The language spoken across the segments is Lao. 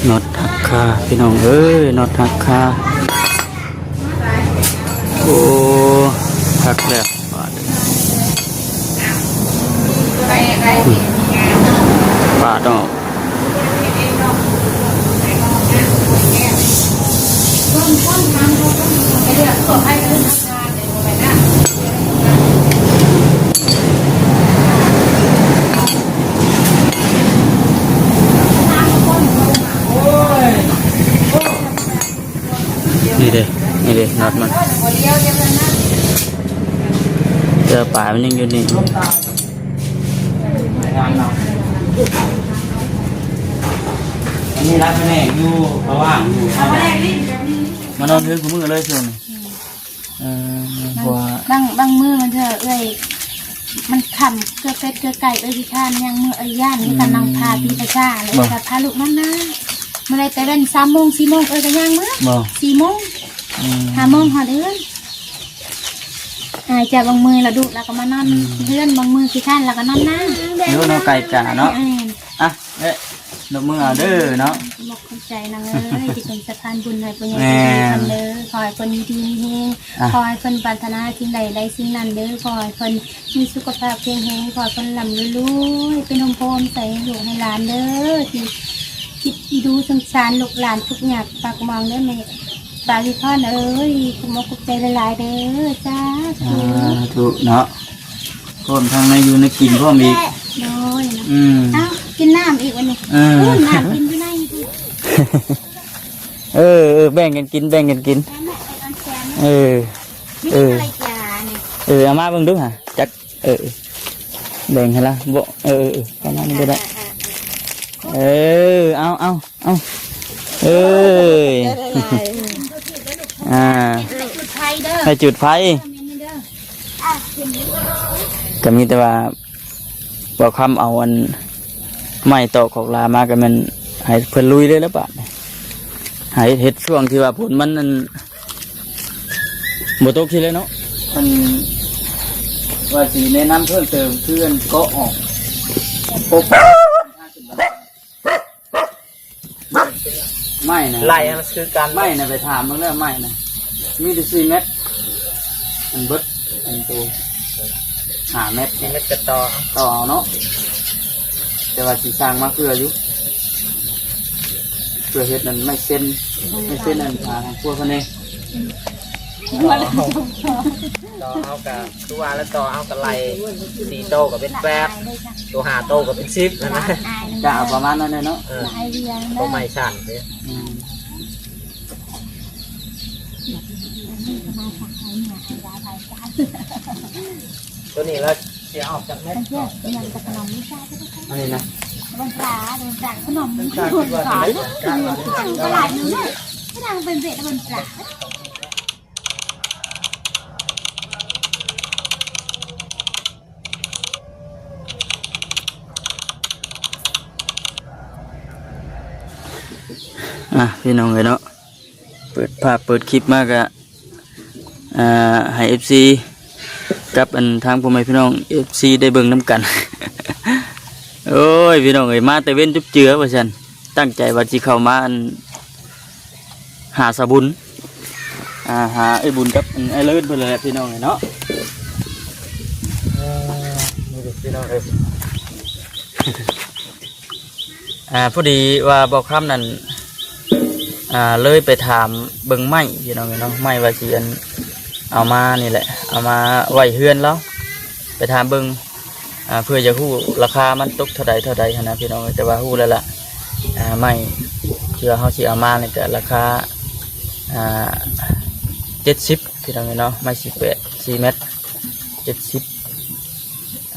ນັອດຫັກຄາ ພີ່ນ້ອງເອີຍ ນັອດຫັກຄາ. ໂອ້ ຄັກແລ້ວບາດນີ້. ປາດອອກ. ນີ້ເດ້ ນີ້ເດ້ ນັອດມັນ ແຕ່ປາຍມັນຍັງຢູ່ນີ້. ອັນນີ້ລະພະແນກຢູ່ລະຫວ່າງຢູ່ ມານອນເຮືອນຄູ່ມື້ເລີຍຊ່ວງນີ້. ເອີ ເພາະວ່າບາງ ບາງມື້ມັນເທື່ອເອື້ອຍ ມັນຄ່ຳ ເກືອເປັດເກືອໄກ່ ເອື້ອຍຂີ້ຄ້ານຍ່າງເມືອ ເອື້ອຍຢ້ານ ມີແຕ່ນັ່ງພາຕີພາສາ ແລ້ວເອື້ອຍກໍພາລູກມານາ. ມື້ໃດແຕ່ເວັນ ສາມໂມງ ສີ່ໂມງ ເອື້ອຍກໍຍ່າງເມືອ ບໍ່ ສີ່ໂມງ ອືມ ຫ້າໂມງຮອດເຮືອນ. ອາ ຈາກບາງມື້ລະດຸ ລະກໍມານອນ ອືມ ເຮືອນ ບາງມື້ຂີ້ຄ້ານ ລະກໍນອນນາ. ຢູ່ເນາະ ໄກກາເນາະ. ອືມ ອ່ະ ເອີ ຍົກມືເອົາເດີເນາະ. ຂອບໃຈນາງເອີຍ ທີ່ເປັນສະພານບຸນໃຫ້ພໍ່ໃຫຍ່ເພິ່ນເດີ. ຂໍໃຫ້ເພິ່ນຢູ່ດີມີແຮງ ຂໍໃຫ້ເພິ່ນປາດຖະໜາສິ່ງໃດໄດ້ສິ່ງນັ້ນເດີ. ຂໍໃຫ້ເພິ່ນມີສຸຂະພາບແຂງແຮງ ຂໍໃຫ້ເພິ່ນລ່ຳລວຍ ເປັນຮົ່ມໂພຮົ່ມໄຊໃຫ້ລູກໃຫ້ຫຼານເດີ ທີ່ຄິດອີດູສົງສານລູກຫຼານທຸກຍາກປາກໝອງເດີແມ່. ປາວິພອນເອີຍ ຂອບອົກຂອບໃຈຫຼາຍໆເດີ. ສາທຸ ສາທຸເນາະ. ພ້ອມທັງໃນຢູ່ໃນກິນພ້ອມອີກ. ໂດຍ ອືມ ເອົ້າ ກິນນ້ຳອີກວັນນີ້. ເອີ ໂອ້ຍ ນ້ຳກິນຢູ່ໃນນີ້. ເອີ ເອີ ແບ່ງກັນກິນ ແບ່ງກັນກິນ. ເອີ ເອີ ເອີ ເອົາມາເບິ່ງດູຫາ ຈັກ ເອີ ເອີ ແບ່ງໃຫ້ລະ ບໍ່ ເອີ ເອີ ເອີ ປະມານນີ້ກໍໄດ້. ອ່າ ອ່າ ອ່າ ເອີ ເອົາ ເອົາ ເອົາ ເອີຍ ອ່າ ໃຫ້ຈຸດໄຟເດີ ໃຫ້ຈຸດໄຟ. ກໍມີແຕ່ວ່າ ບ່າວຄຳເອົາອັນໄມ້ຕອກຂອກຫຼາມາ ກໍແມ່ນໃຫ້ເພິ່ນລຸຍເລີຍລະບາດນີ້. ໃຫ້ເຮັດຊ່ວງທີ່ວ່າຝົນມັນອັນ ບໍ່ຕົກຊີ້ແຫຼະເນາະ. ອັນ ວ່າຊິແນະນຳເພີ່ມເຕີມ ຄືອັນເກາະອອກ ປົກ ໄມ້ນະ ໄລ່ໃຫ້ມັນຄືກັນ ໄມ້ນະ ໄປຖາມເບິ່ງແລ້ວ ໄມ້ນະ ມີແຕ່ສີ່ແມັດ ອັນເບິດ ອັນໂຕຫ້າແມັດ ສີ່ແມັດກໍຕໍ່ ຕໍ່ເອົາເນາະ. ແຕ່ວ່າຊິສ້າງມາເພື່ອຢູ່ ເພື່ອເຮັດອັນໄມ້ເຊັນ ໄມ້ເຊັນອັນ ອ່າ ຄົວພະເນ ຕໍ່ເອົາກໍຄືວ່າແລ້ວ ຕໍ່ເອົາກໍໄລ່ ສີ່ໂຕກໍເປັນແປດ ໂຕຫ້າໂຕກໍເປັນສິບຫັ້ນນະ. ກະເອົາປະມານນັ້ນແຫຼະເນາະ. ເອີ ກໍໄມ້ສັ້ນເດ້. ອືມ ໂຕນີ້ລະຊິເອົາຈັກແມັດ? ອັນນີ້ນະ ອ່ະ ພີ່ນ້ອງເອີຍເນາະ ເປີດພາບເປີດຄລິບມາກະ ອ່າ ໃຫ້ເອັຟຊີກັບອັນທາງພໍ່ແມ່ພີ່ນ້ອງເອັຟຊີໄດ້ເບິ່ງນຳກັນ. ໂອ້ຍ ພີ່ນ້ອງເອີຍ ມາແຕ່ເວັນຈຸບເຈືອວ່າຊັ້ນ ຕັ້ງໃຈວ່າຊິເຂົ້າມາອັນ ຫາສາວບຸນ ອ່າ ຫາອ້າຍບຸນກັບ ອືມ ອ້າຍເລີດເພິ່ນແຫຼະ ພີ່ນ້ອງເອີຍເນາະ. ເອີ ນີ້ເດ້ ພີ່ນ້ອງເອີຍ ອ່າ ພໍດີວ່າບ່າວຄຳນັ້ນ ອ່າ ເລີຍໄປຖາມເບິ່ງໄມ້ ພີ່ນ້ອງເອີຍເນາະ ໄມ້ວ່າຊິອັນ ເອົາມານີ້ແຫຼະ ເອົາມາໄວ້ເຮືອນລາວ ໄປຖາມເບິ່ງ ອ່າ ເພື່ອຢາກຮູ້ລາຄາມັນຕົກເທົ່າໃດເທົ່າໃດຫັ້ນນະ ພີ່ນ້ອງເອີຍ. ແຕ່ວ່າຮູ້ແລ້ວລະ ອ່າ ໄມ້ທີ່ວ່າເຮົາຊິເອົາມານີ້ກະລາຄາ ອ່າ ເຈັດສິບ ພີ່ນ້ອງເອີຍເນາະ ໄມ້ສີ່ແປດ ສີ່ແມັດ ເຈັດສິບ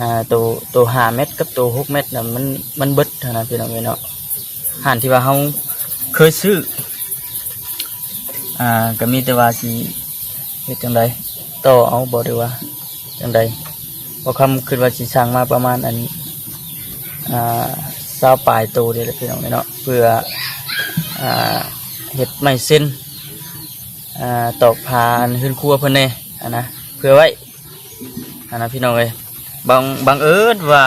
ອ່າ ໂຕ ໂຕຫ້າແມັດກັບໂຕຫົກແມັດນະ ມັນ ມັນເບິດຫັ້ນນະ ພີ່ນ້ອງເອີຍເນາະ. ຮ້ານທີ່ວ່າເຮົາເຄີຍຊື້ ອ່າ ກໍມີແຕ່ວ່າຊິເຮັດຈັ່ງໃດ ຕໍ່ເອົາບໍ່ ຫຼືວ່າຈັ່ງໃດ? ບ່າວຄຳຄິດວ່າຊິສັ່ງມາປະມານອັນ ອ່າ ຊາວປາຍໂຕນີ້ແຫຼະ ພີ່ນ້ອງເອີຍເນາະ ເພື່ອ ອ່າ ເຮັດໄມ້ເຊັນ ອ່າ ຕອກຝາອັນເຮືອນຄົວເພິ່ນແດ່ຫັ້ນນະ ເພື່ອໄວ້ຫັ້ນນະ ພີ່ນ້ອງເອີຍ. ບັງ ບັງເອີນວ່າ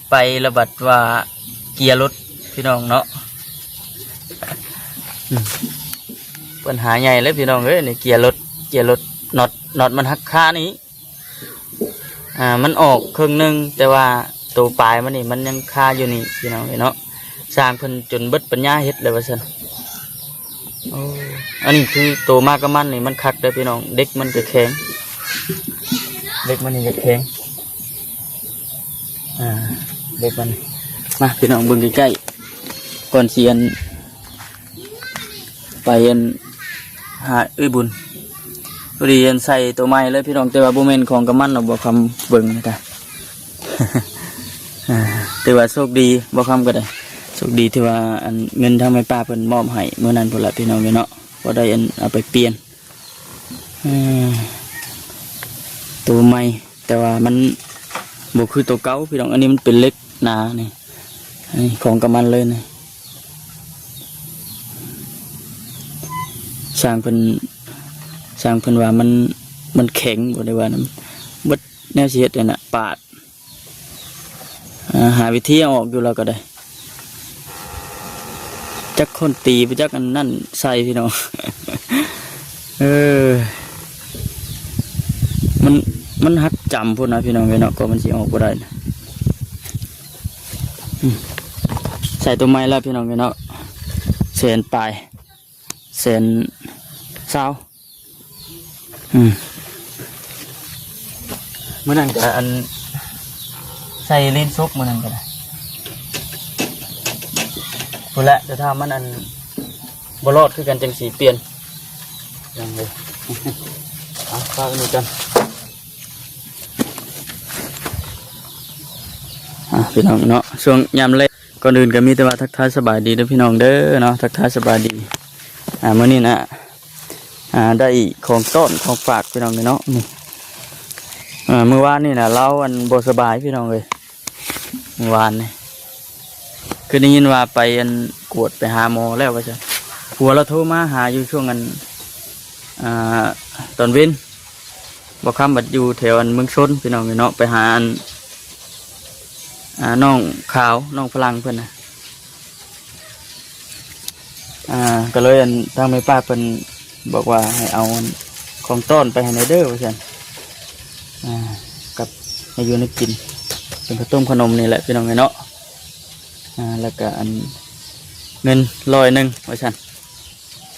ໄປລະບັດວ່າເກຍລົດ ພີ່ນ້ອງເນາະ ປັນຫາໃຫຍ່ເລີຍພີ່ນ້ອງເອີຍ ນີ້ເກຍລົດ ເກຍລົດ ນັອດ ນັອດມັນຫັກຄານີ້ ອ່າ ມັນອອກເຄິ່ງໜຶ່ງ ແຕ່ວ່າໂຕປາຍມັນນີ້ມັນຍັງຄາຢູ່ນີ້ພີ່ນ້ອງເອີຍເນາະ. ຊ່າງເພິ່ນຈົນເບິດປັນຍາເຮັດແລ້ວວ່າຊັ້ນ. ໂອ້ ອັນນີ້ຄືໂຕມາກະມັນນີ້ມັນຄັກເດີພີ່ນ້ອງ ເຫຼັກມັນກະແຂງ ເຫຼັກມັນນີ້ກະແຂງ ອ່າ ເຫຼັກມັນ. ມາພີ່ນ້ອງເບິ່ງໃກ້ໆ ກ່ອນຊິອັນ ໄປອັນ ຫາເອື້ອຍບຸນ ພໍດີອັນໃສ່ໂຕໃໝ່ເລີຍພີ່ນ້ອງ ແຕ່ວ່າບໍ່ແມ່ນຂອງກຳມັນເນາະ ບໍ່ຄຳເບິ່ງນະກະ ອ່າ ຖືວ່າໂຊກດີ ບໍ່ຄຳກໍໄດ້ ໂຊກດີທີ່ວ່າອັນເງິນທາງແມ່ປ້າເພິ່ນມອບໃຫ້ມື້ນັ້ນພຸ້ນລະພີ່ນ້ອງເອີຍເນາະ ພໍໄດ້ອັນເອົາໄປປ່ຽນ ເອີ ໂຕໃໝ່ ແຕ່ວ່າມັນບໍ່ຄືໂຕເກົ່າພີ່ນ້ອງ ອັນນີ້ມັນເປັນເຫຼັກໜານີ້ ອັນນີ້ຂອງກຳມັນເລີຍນີ້. ຊ່າງເພິ່ນ ຊ່າງເພິ່ນວ່າມັນ ມັນແຂງບໍ່ໄດ້ວ່ານຳ ເບິດແນວຊິເຮັດຫັ້ນນະ ປາດ ອ່າ ຫາວິທີເອົາອອກຢູ່ແລ້ວກໍໄດ້ ຈັກຄົນຕີບໍ່ຈັກອັນນັ້ນໃສ່ພີ່ນ້ອງ ເອີ ມັນ ມັນຫັກຈຳພຸ້ນນະພີ່ນ້ອງເອີຍເນາະ ກໍມັນຊິອອກບໍ່ໄດ້ນະ. ອືມ ໃສ່ໂຕໃໝ່ແລ້ວພີ່ນ້ອງເອີຍເນາະ ແສນປາຍ ແສນຊາວ ອືມ ມື້ນັ້ນກະອັນ ໃສ່ລີ້ນສົບມື້ນັ້ນກະໄດ້ ພຸ້ນແຫຼະ ແຕ່ຖ້າມັນອັນ ບໍ່ລອດຄືກັນຈັ່ງຊິປ່ຽນ ຍັງເລີຍ ເອົາ ຝາກອັນນີ້ກ່ອນ ອ່າ ພີ່ນ້ອງເນາະ ຊ່ວງຍາມແລງ ກ່ອນອື່ນກໍມີແຕ່ວ່າທັກທາຍສະບາຍດີເດີພີ່ນ້ອງເດີເນາະ ທັກທາຍສະບາຍດີ ອ່າ ມື້ນີ້ນະ ອ່າ ໄດ້ຂອງຕ້ອນຂອງຝາກພີ່ນ້ອງເນາະ ນີ້ ອ່າ ມື້ວານນີ້ນະ ລາວອັນບໍ່ສະບາຍພີ່ນ້ອງເອີຍ ມື້ວານນີ້ ຄືໄດ້ຍິນວ່າໄປອັນກວດໄປຫາໝໍແລ້ວວ່າຊັ້ນ ຜົວລາວໂທມາຫາຢູ່ຊ່ວງອັນ ອ່າ ຕອນເວັນ ບໍ່ຄຳບັດຢູ່ແຖວອັນເມືອງຊົນພີ່ນ້ອງເອີຍເນາະ ໄປຫາອັນ ອ່າ ນ້ອງຂາວ ນ້ອງຝຣັ່ງເພິ່ນນະ ອ່າ ກໍເລີຍອັນ ທາງແມ່ປ້າເພິ່ນບອກວ່າໃຫ້ເອົາອັນ ຂອງຕ້ອນໄປໃຫ້ແດ່ເດີວ່າຊັ້ນ ອ່າ ກັບແນວຢູ່ແນວກິນ ເປັນເຂົ້າຕົ້ມຂະໜົມນີ້ແຫຼະພີ່ນ້ອງເອີຍເນາະ ອ່າ ແລ້ວກໍອັນ ເງິນຮ້ອຍໜຶ່ງວ່າຊັ້ນ.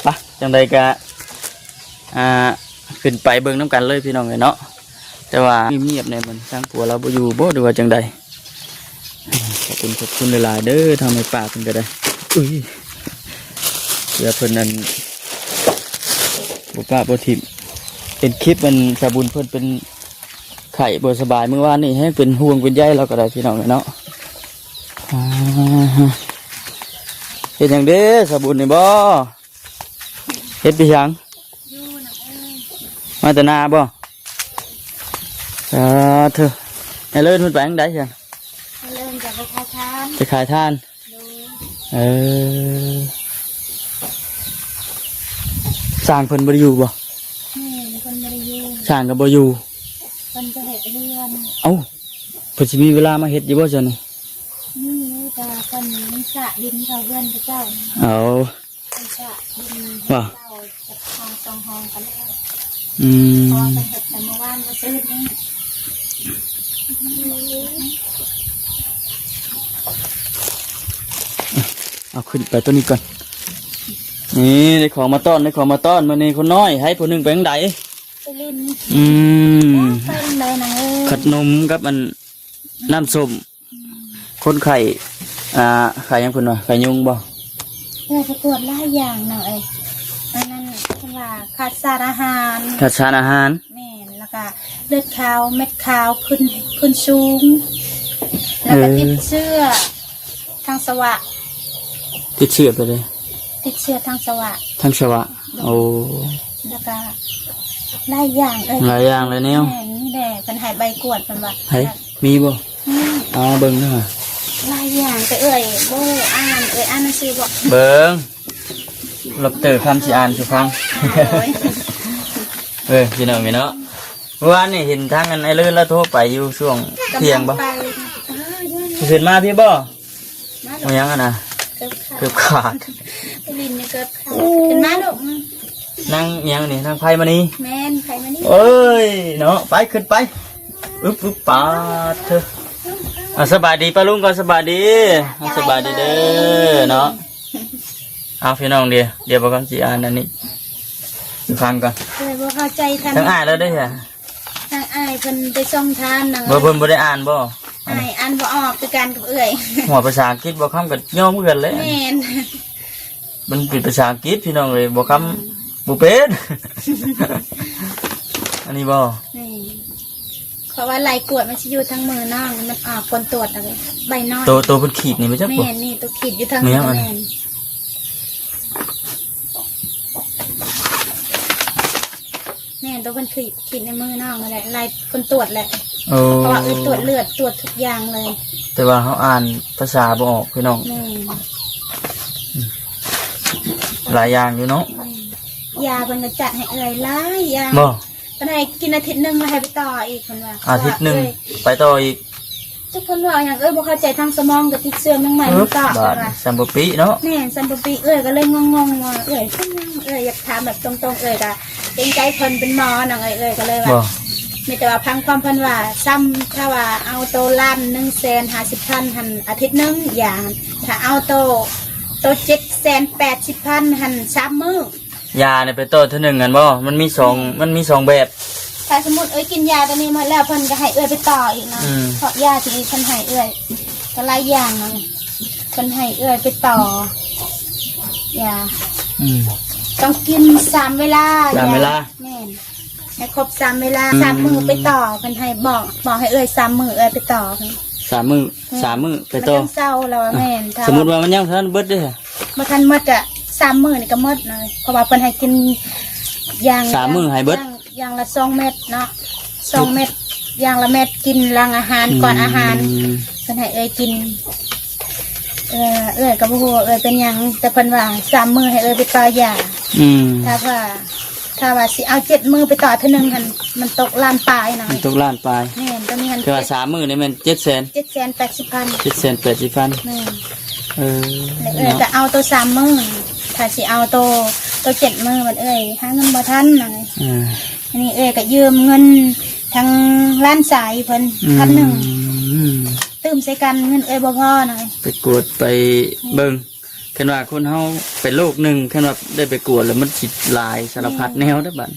ປະ ຈັ່ງໃດກະ ອ່າ ຂຶ້ນໄປເບິ່ງນຳກັນເລີຍພີ່ນ້ອງເອີຍເນາະ ແຕ່ວ່າງຽບໆແດ່ ມັນທາງຜົວລາວບໍ່ຢູ່ບໍ່ ຫຼືວ່າຈັ່ງໃດ ຂອບຄຸນ ຂອບຄຸນຫຼາຍໆເດີ ທາງແມ່ປ້າເພິ່ນກໍໄດ້ ອຸ້ຍ ເພື່ອເພິ່ນນັ້ນ ບໍ່ປະບໍ່ຖິ້ມ ເຫັນຄລິບອັນສາວບຸນເພິ່ນເປັນໄຂ້ບໍ່ສະບາຍມື້ວານນີ້ ແຮງເປັນຫ່ວງເປັນໃຍລາວກໍໄດ້ພີ່ນ້ອງເອີຍເນາະ ອ່າ ເຮັດຫຍັງເດ້ສາວບຸນນີ້ບໍ່? ເຮັດໄປຫຍັງ? ມາແຕ່ນາບໍ່? ສາທຸ ໃຫ້ເລີນເພິ່ນໄປທາງໃດຊັ້ນ? ໃຫ້ເລີນຈະໄປຂາຍຖ່ານ ໄປຂາຍຖ່ານ ໂດຍ ເອີ ຊ່າງເພິ່ນບໍ່ໄດ້ຢູ່ບໍ່? ແມ່ນ ເພິ່ນບໍ່ໄດ້ຢູ່ ຊ່າງກໍບໍ່ຢູ່ ເພິ່ນໄປເຮັດເຮືອນ ເອົ້າ ເພິ່ນຊິມີເວລາມາເຮັດຢູ່ບໍ່ຊັ້ນນີ້? ມີຢູ່ ແຕ່ວ່າເພິ່ນຍັງສະດິນເຂົ້າເຮືອນເຂົາເຈົ້າ ເອົາ ວ່າ ອືມ ເພາະວ່າເພິ່ນເຮັດແຕ່ມື້ວານມື້ຊືນນີ້ ເອົາຂຶ້ນໄປຕົວນີ້ກ່ອນ ນີ້ ໄດ້ຂອງມາຕ້ອນ ໄດ້ຂອງມາຕ້ອນ ມື້ນີ້ຄົນນ້ອຍໃຫ້ຜູ້ໜຶ່ງໄປທາງໃດ? ໄປຫຼິ້ນ ອືມ ໄປທາງໃດນາງເອີຍ? ຂະໜົມກັບອັນ ນ້ຳສົ້ມ ຄົນໄຂ້ ອ່າ ໄຂ້ຫຍັງເພິ່ນວ່າ ໄຂ້ຍຸງບໍ່? ເອີ ໄປກວດຫຼາຍຢ່າງເນາະ ເອີຍ ອັນນັ້ນເພິ່ນວ່າຂາດສານອາຫານ ຂາດສານອາຫານ ແມ່ນ ແລ້ວກະເລືອດຂາວ ເມັດຂາວຂຶ້ນ ຂຶ້ນສູງ ແລ້ວກະ ເອີ ຕິດເຊື້ອທາງສະວະ ຕິດເຊື້ອໄປເລີຍ ຕິດເຊື້ອທາງສະວະ ທາງສະວະ ໂອ້ ແລ້ວກະຫຼາຍຢ່າງ ເອີຍ ຫຼາຍຢ່າງຫຼາຍແນວ ແມ່ນ ນີ້ແຫຼະ ເພິ່ນໃຫ້ໃບກວດ ເພິ່ນວ່າ ໃຜ ມີບໍ່? ອືມ ເອົາເບິ່ງເດີ ຫຼາຍຢ່າງ ແຕ່ເອື້ອຍບໍ່ອ່ານ ເອື້ອຍອ່ານໜັງສືບໍ່? ເບິ່ງ ລັອກເຕີຄຳຊິອ່ານສູ່ຟັງ ໂອ້ຍ ເອີ ພີ່ນ້ອງເນາະ ເມື່ອວານນີ້ເຫັນທາງອັນ ອ້າຍເລີນລາວໂທໄປຢູ່ຊ່ວງທ່ຽງບໍ່? ກຳລັງໄປ ເພິ່ນມາພີ້ບໍ່? ມາແລ້ວ ມາຫຍັງຫັ້ນນະ? ເກືອບຂາດ ເກືອບຂາດ ໄປຫຼິ້ນນີ້ເກືອບຂາດ. ໂອ້ ຂຶ້ນມາລູກ ມາ. ນັ່ງຫຍັງນີ້? ນັ່ງໄພມະນີ? ແມ່ນ ໄພມະນີ. ເອີຍ ເນາະ ໄປ ຂຶ້ນໄປ. ອຶບ ອຶບ ປາດເທີ. ອ່າ ສະບາຍດີປ້າລຸງກ່ອນ ສະບາຍດີ. ອ່າ ສະບາຍດີເດີເນາະ. ເອົາ ພີ່ນ້ອງ ດຽວ ດຽວບໍ່ຄຳຊິອ່ານອັນນີ້ໃຫ້ຟັງກ່ອນ. ເອີ ບໍ່ເຂົ້າໃຈທາງ ທາງອ້າຍລາວເດ້. ທາງອ້າຍເພິ່ນໄປສົ່ງທານນະ. ບໍ່ ເພິ່ນບໍ່ໄດ້ອ່ານບໍ່? ອ້າຍອ່ານບໍ່ອອກຄືກັນກັບເອື້ອຍ. ຫົວພາສາອັງກິດບໍ່ຄຳກໍຍອມຄືກັນແຫຼະ. ແມ່ນ ມັນເປັນພາສາອັງກິດ ພີ່ນ້ອງເອີຍ ບໍ່ຄຳ ອືມ ບໍ່ເປັນ. ອັນນີ້ບໍ່? ແມ່ນ ເພາະວ່າລາຍກວດມັນຊິຢູ່ທາງມືນ້ອງ ມັນອອກຜົນຕວດເອົາໃບນ້ອຍ. ໂຕ ໂຕເພິ່ນຂີດນີ້ແມ່ນຈັກບໍ່? ແມ່ນ ນີ້ໂຕຂີດຢູ່ທາງ ແມ່ນຫຍັງອັນນີ້ ແມ່ນ. ແມ່ນ ໂຕເພິ່ນຂີດ ຂີດໃນມືນ້ອງນັ້ນແຫຼະ ລາຍຜົນຕວດແຫຼະ. ໂອ້ ເພາະວ່າເອື້ອຍຕວດເລືອດ ຕວດທຸກຢ່າງເລີຍ ແຕ່ວ່າເຮົາອ່ານພາສາບໍ່ອອກ ພີ່ນ້ອງ. ແມ່ນ ອືມ ຫຼາຍຢ່າງຢູ່ເນາະ. ແມ່ນ ຢາເພິ່ນກໍຈັດໃຫ້ເອື້ອຍຫຼາຍຢ່າງ. ບໍ່? ເພິ່ນໃຫ້ກິນອາທິດໜຶ່ງ ແລ້ວໃຫ້ໄປຕໍ່ອີກ ເພິ່ນວ່າ. ອາທິດໜຶ່ງ ເອື້ອຍ ໄປຕໍ່ອີກ. ຈັກເພິ່ນເວົ້າຫຍັງ ເອື້ອຍບໍ່ເຂົ້າໃຈ ທາງສະໝອງກໍຕິດເຊື້ອແມງໄມ້ ເອີ ມັນກໍ ບາດ ວ່າ ສຳບໍ່ປິເນາະ. ແມ່ນ ສຳບໍ່ປິ. ເອື້ອຍກໍເລີຍງົງໆ ວ່າເອື້ອຍເປັນຫຍັງ ເອື້ອຍຢາກຖາມແບບຕົງໆ ເອື້ອຍກໍເກງໃຈເພິ່ນເປັນໝໍນະ. ເອື້ອຍ ເອື້ອຍກໍເລີຍວ່າ ບໍ່ ມີແຕ່ວ່າຟັງຄວາມເພິ່ນວ່າ ຊ້ຳຖ້າວ່າເອົາໂຕລ້ານໜຶ່ງແສນຫ້າສິບພັນຫັ້ນ ອາທິດໜຶ່ງຢາ. ຖ້າເອົາໂຕ ໂຕເຈັດແສນແປດສິບພັນຫັ້ນ ສາມມື້. ຢານີ້ໄປຕໍ່ເທື່ອໜຶ່ງຫັ້ນບໍ່? ມັນມີສອງ ອືມ ມັນມີສອງແບບ. ຖ້າສົມມຸດເອື້ອຍກິນຢາຕົວນີ້ໝົດແລ້ວ ເພິ່ນກໍໃຫ້ເອື້ອຍໄປຕໍ່ອີກນະ. ອືມ ເພາະຢາທີ່ເພິ່ນໃຫ້ເອື້ອຍກໍຫຼາຍຢ່າງນະ ເພິ່ນໃຫ້ເອື້ອຍໄປຕໍ່ຢາ. ອືມ ຕ້ອງກິນສາມເວລາ. ສາມເວລາ? ແມ່ນ ໃຫ້ຄົບສາມເວລາ. ອືມ ສາມມື້ໄປຕໍ່ ເພິ່ນໃຫ້ບອກ ບອກໃຫ້ເອື້ອຍສາມມື້ ເອື້ອຍໄປຕໍ່. ສາມມື້? ແມ່ນ ສາມມື້ໄປຕໍ່ ມັນຈັ່ງເຊົາແລ້ວ. ອ່ະ ແມ່ນ ຖ້າ ສົມມຸດວ່າມັນຍັງບໍ່ທັນເບິດເດ້? ບໍ່ທັນໝົດກະສາມມື້ນີ້ກໍໝົດເນາະ ເພາະວ່າເພິ່ນໃຫ້ກິນຢ່າງ ສາມມື້ໃຫ້ເບິດ ຢ່າງ ຢ່າງລະສອງເມັດເນາະ ສອງເມັດ ຢ່າງລະເມັດ ກິນຫຼັງອາຫານ ອືມ ກ່ອນອາຫານ ເພິ່ນໃຫ້ເອື້ອຍກິນ. ເອື້ອຍ ເອື້ອຍກໍບໍ່ຮູ້ວ່າເອື້ອຍເປັນຫຍັງ ແຕ່ເພິ່ນວ່າສາມມື້ໃຫ້ເອື້ອຍໄປຕໍ່ຢາ. ອືມ ຖ້າວ່າ ຖ້າວ່າຊິເອົາເຈັດມື້ໄປຕໍ່ເທື່ອໜຶ່ງຫັ້ນ ມັນຕົກລ້ານປາຍນະ. ມັນຕົກລ້ານປາຍ. ແມ່ນ ຕົວນີ້ຫັ້ນ ຄືວ່າສາມມື້ນີ້ແມ່ນເຈັດແສນ ເຈັດແສນແປດສິບພັນ. ເຈັດແສນແປດສິບພັນ. ແມ່ນ. ເອີ ແລ້ວເອື້ອຍກໍເອົາໂຕສາມມື້ ຖ້າຊິເອົາໂຕ ໂຕເຈັດມື້ ບັດເອື້ອຍຫາເງິນບໍ່ທັນນະ. ເອີ ອັນນີ້ເອື້ອຍກໍຢືມເງິນທາງຫຼານຊາຍເພິ່ນ ອືມ ພັນໜຶ່ງ ຕື່ມໃສ່ກັນ ເງິນເອື້ອຍບໍ່ພໍນະ. ໄປກວດໄປເບິ່ງ ຄັນວ່າຄົນເຮົາໄປໂລກໜຶ່ງ ຄັນວ່າໄດ້ໄປກວດແລ້ວ ມັນຊິຫຼາຍສາລະພັດແນວເດ້ບັດ.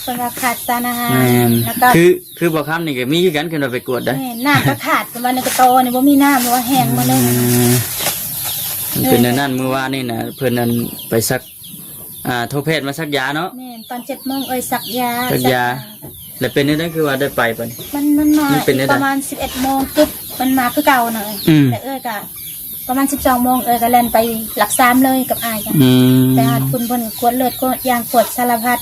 ເພິ່ນວ່າຂາດສານອາຫານ. ແມ່ນ ແລ້ວກໍ ຄື ຄືບໍ່ຄຳນີ້ກໍມີຄືກັນ ຄັນວ່າໄປກວດໄດ້. ແມ່ນ ນ້ຳກໍຂາດ ເພິ່ນວ່າໃນກະໂຕນີ້ບໍ່ມີນ້ຳ ເພາະວ່າແຫ້ງໝົດເລີຍ. ອືມ ມັນເປັນແນວນັ້ນ. ເອີ ມື້ວານນີ້ນະ ເພິ່ນນັ້ນໄປສັກ ອ່າ ໂທແພດມາສັກຢາເນາະ. ແມ່ນ ຕອນເຈັດໂມງເອື້ອຍສັກຢາ ສັກຢາ. ແລ້ວເປັນແນວໃດ ຄືວ່າໄດ້ໄປບັດນີ້? ມັນ ມັນມາ ມັນເປັນແນວໃດ? ປະມານສິບເອັດໂມງກຶບ ມັນມາຄືເກົ່ານະ. ອືມ ແລ້ວເອື້ອຍກໍ ປະມານສິບສອງໂມງ ເອື້ອຍກໍແລ່ນໄປຫຼັກສາມເລີຍກັບອ້າຍ. ອືມ ໄປຮອດພຸ້ນ ເພິ່ນກວດເລືອດ ກວດຢ່າງ ກວດສາລະພັດ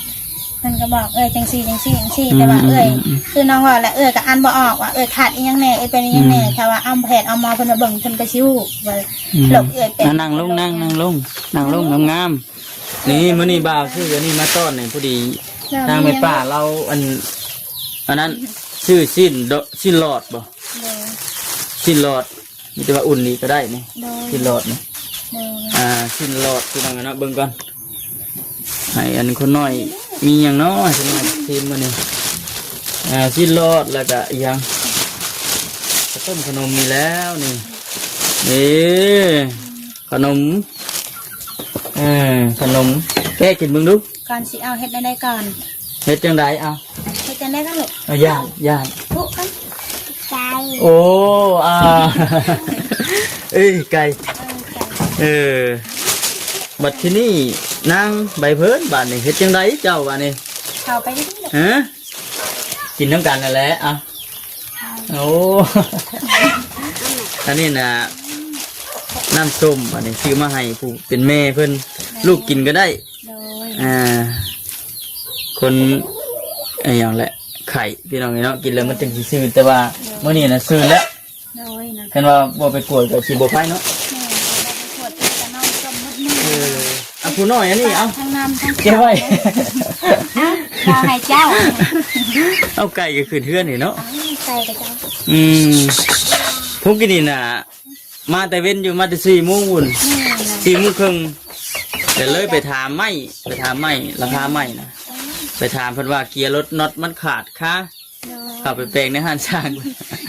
ເພິ່ນກໍບອກເອື້ອຍຈັ່ງຊີ້ ຈັ່ງຊີ້ ຈັ່ງຊີ້. ອືມ ແຕ່ວ່າເອື້ອຍ ອືມ ຄືນ້ອງເວົ້າແຫຼະ ເອື້ອຍກໍອ່ານບໍ່ອອກວ່າເອື້ອຍຂາດອີ່ຫຍັງແດ່ ເອື້ອຍເປັນອີ່ຫຍັງແດ່. ອືມ ຖ້າວ່າເອົາແພດເອົາໝໍເພິ່ນມາເບິ່ງ ເພິ່ນກໍຊິຮູ້ວ່າ ອືມ ໂລກເອື້ອຍເປັນ. ອ່ະ ນັ່ງລົງ ນັ່ງ ນັ່ງລົງ ນັ່ງລົງງາມໆ. ນີ້ ມື້ນີ້ບ່າວຊື້ອັນນີ້ມາຕ້ອນນີ້ ພໍດີ ນາງແມ່ປ້າລາວ ອັນ ອັນນັ້ນ ຊື້ຊີ້ນ ຊີ້ນຫຼອດບໍ່? ໂດຍ ຊີ້ນຫຼອດ ມີແຕ່ວ່າອຸ່ນນີ້ກໍໄດ້ນີ້. ໂດຍ ຊີ້ນຫຼອດນີ້. ໂດຍ ອ່າ ຊີ້ນຫຼອດ ພີ່ນ້ອງເນາະ ເບິ່ງກ່ອນ ໃຫ້ອັນຄົນນ້ອຍມີຫຍັງເນາະ ໃຫ້ຄົນນ້ອຍຊີມມື້ນີ້. ອ່າ ຊີ້ນຫຼອດ ແລ້ວກະອີຫຍັງ ເຂົ້າຕົ້ມ ຂະໜົມນີ້ແລ້ວນີ້. ນີ້ ຂະໜົມ ເອີ ຂະໜົມ ແກະກິນເບິ່ງດູ. ກ່ອນຊິເອົາເຮັດແນວໃດກ່ອນ? ເຮັດຈັ່ງໃດ? ເອົາ ເຮັດຈັ່ງໃດກ່ອນລູກ? ເອົາ ຢ້ານ ຢ້ານ ປຸກັນ ໄກ່. ໂອ້ ອ່າ ເອີຍ ໄກ່ ເອີ ໄກ່ ເອີ ບັດທີນີ້ນາງໃບເພີນ ບາດນີ້ເຮັດຈັ່ງໃດເຈົ້າ? ບາດນີ້ເຂົ້າໄປ ຮະ ກິນນຳກັນນັ້ນແຫຼະ. ເອົາ ໂອ້ ອັນນີ້ນະ ນ້ຳສົ້ມ ອັນນີ້ຊື້ມາໃຫ້ຜູ້ເປັນແມ່ເພິ່ນ ແມ່ ລູກກິນກໍໄດ້. ໂດຍ ອ່າ ຄົນ ອີຫຍັງແຫຼະ ໄຂ້ ພີ່ນ້ອງເນາະ ກິນແລ້ວມັນຈັ່ງຊິຊື່ນ ແຕ່ວ່າ ໂດຍ ມື້ນີ້ນະຊື່ນແລ້ວ. ໂດຍ ຄັນວ່າບໍ່ໄປກວດກໍຊິບໍ່ໄຄເນາະ. ແມ່ນ ບໍ່ໄປກວດກໍນອນສົມໝົດມື້. ເອີ ເອົາ ຜູ້ນ້ອຍອັນນີ້ ເອົາ ທັງນ້ຳທັງ ເກັບໄວ້ ເອົາ ເອົາໃຫ້ເຈົ້າ. ເອົາ ໄກ່ກໍຂຶ້ນເຮືອນນີ້ເນາະ. ເອົາ ໄກ່ກັບເຈົ້າ. ອືມ ພວກກິນນີ້ນະ ມາແຕ່ເວັນຢູ່ ມາແຕ່ສີ່ໂມງພຸ້ນ. ແມ່ນ ສີ່ໂມງເຄິ່ງ ກໍເລີຍໄປຖາມໄມ້ ໄປຖາມໄມ້ ລາຄາໄມ້ນະ ໄປຖາມເພິ່ນວ່າເກຍລົດນັອດມັນຂາດຄາ ໂດຍ ເຂົ້າໄປແປງໃນຮ້ານຊ່າງ